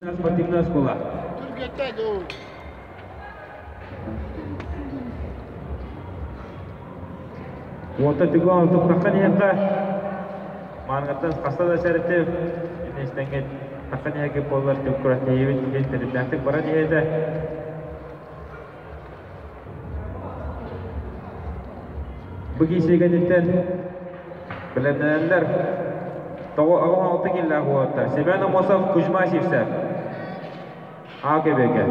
Спортивная школа. Уонта түгэн тупраххан иһэххэ маангаттан хаста да сэрэтив иннистэнгэ таххан иһэки буоллар түккуратиибит иһин тэрилээхтик баран иһэтэ. Бу киисиэгэтиттэн бэлэмнэнэллэр. Тоҕо 86 киллээх уолаттар Семен Амосов, Кузьма Сивцев. А Кебеке.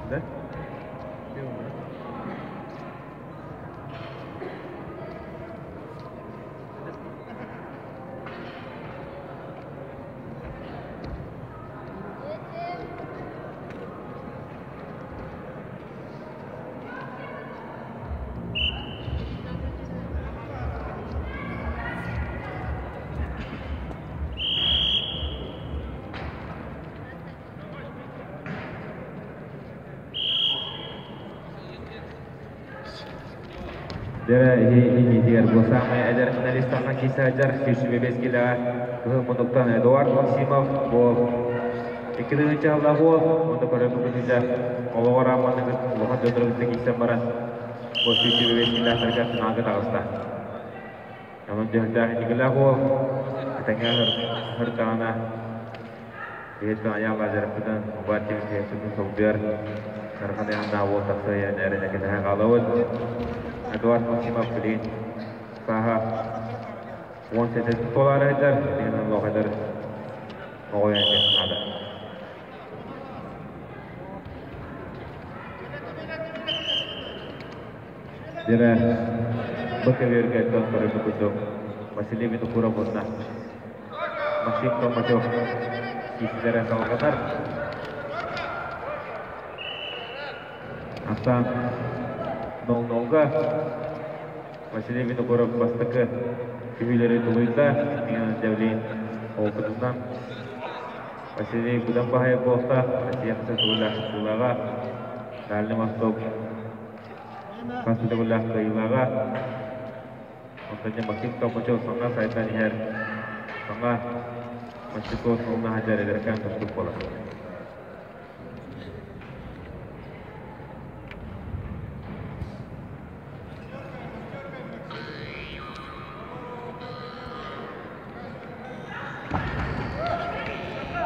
Да? Дьэ, иннитигэр бу саамай эдэр финалистарга киирсэ сылдьар 125 килэҕэ кыһыл муннуктан Эдуард Максимов буол 2 тыһыынча сыллаах уол уонна көрөммүт олоҕор аамманыгыт улахан дьоннору кытта киирсэн баран бу 125 килэлээхтэргэ финалга таҕыста. Онон дьөһүлдээх инникилээх уол этэҥҥэ сырыттаҕына Биһиттэн айаал дьарыкпытын убаат тимир солбуйар Сархан ыйааннаах уол тахсыайан эрэнэ кэтэһэ хаалабыт. Эдуард Максимов билигин сааһа 17 туолаары сылдьар, билигин олох эдэр оҕойон диэн наада. Дьэрэ бу көбүөргэ дьон көрөргө курдук Василий Винокуров уонна Максим Толмачев киисилэрэ салҕанар. Асан 0-0-га Василий Винокуров бастакы түһүүлэри тулуйда. Давлин опытынан Василий быдан баһайа буолта. Россия хасытуулаах Дальний Восток хас төгүллээх кыайыылааҕа. Онтон Максим Толмачев саҥа сайдан иһэр саҥа мастерской уонна сылдьар эдэркээн тустуук буолар.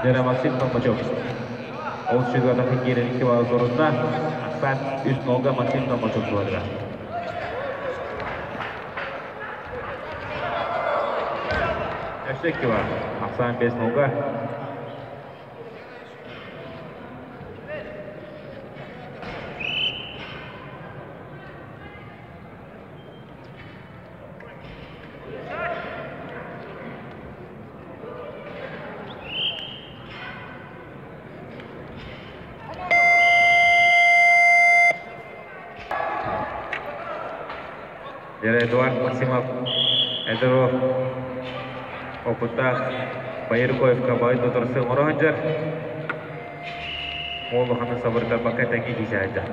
Дьэрэ Максим Толмачев. Ол сүгүөтэ киирэн икки балл сорунна. Ахсаан үс нолга Максим Толмачев туһатыгар. Өссө икки бар. Ахсаан 5 нолга. Эдуард Максимов Эдеров опыттаах Байыркоевка бай доторсы оҥоро сылдьар. Ол улаханы сабырдарбакка тэҥҥэ киирсэ сылдьар.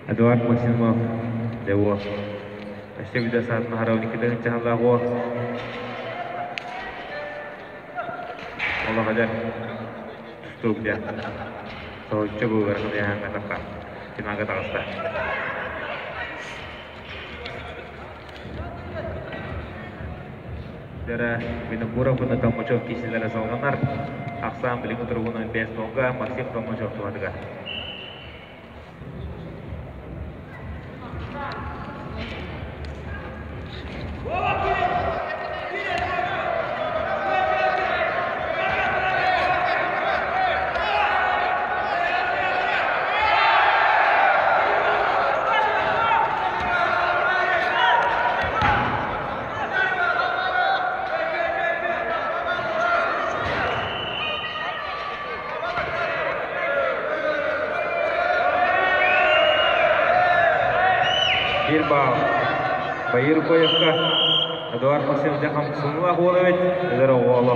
Эдуард Максимов Лево өссө бүтэ саатын аһара 12 тыһыынча уол олох эдэр тустуук диэн соһуччу быыбар ыйааһыҥҥа тахха финалга таҕыста. Дьэрэ Винокуров уонна Толмачев киисэлэрэ салҕанар. Ахсаан билиҥҥи туругунан 5 нолга Максим Толмачев туһатыгар. Биир баал Баир Коевка. Эдуард Максимов дьэ хамсыныылаах уол эбит, эдэр оҕо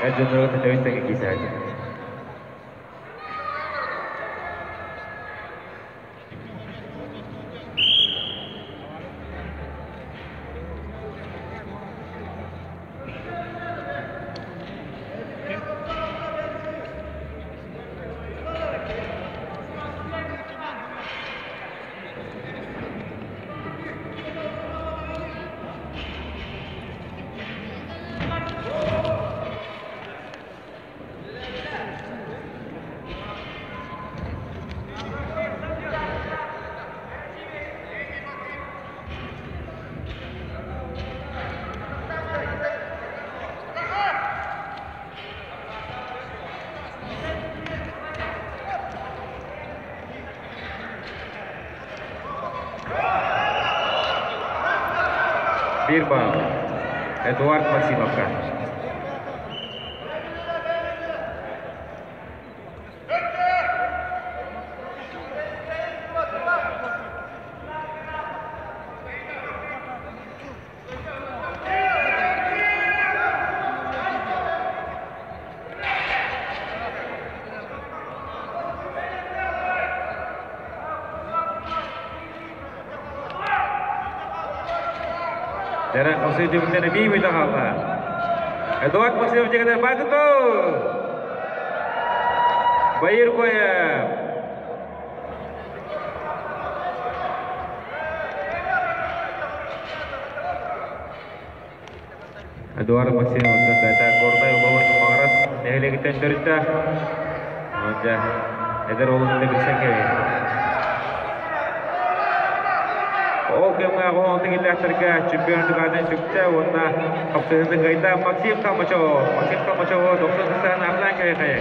Эр дьоннорго тэтэбит тэҥэ киисээччи. Биир баал. Эдуард Максимовка. Дәрә қосый түбүктен эбии бүтэ хаалла. Эдуард Максимов дьиҥинэ баатыту! Байыр Коев! Эдуард Максимов бэйэтэ Горнай улууһун Маҕарас нэһилиэгиттэн төрүттээх. Дьэ, эдэр уолун да билсэн кэбиһин. Ол кэмҥэ 16 киллээхтэргэ чемпион дукаатын сүктэ уонна хапсыһыыны кыайда Максим Хамачев. Максим Хамачеву 90 саһын аҕылаан кэбиһэ.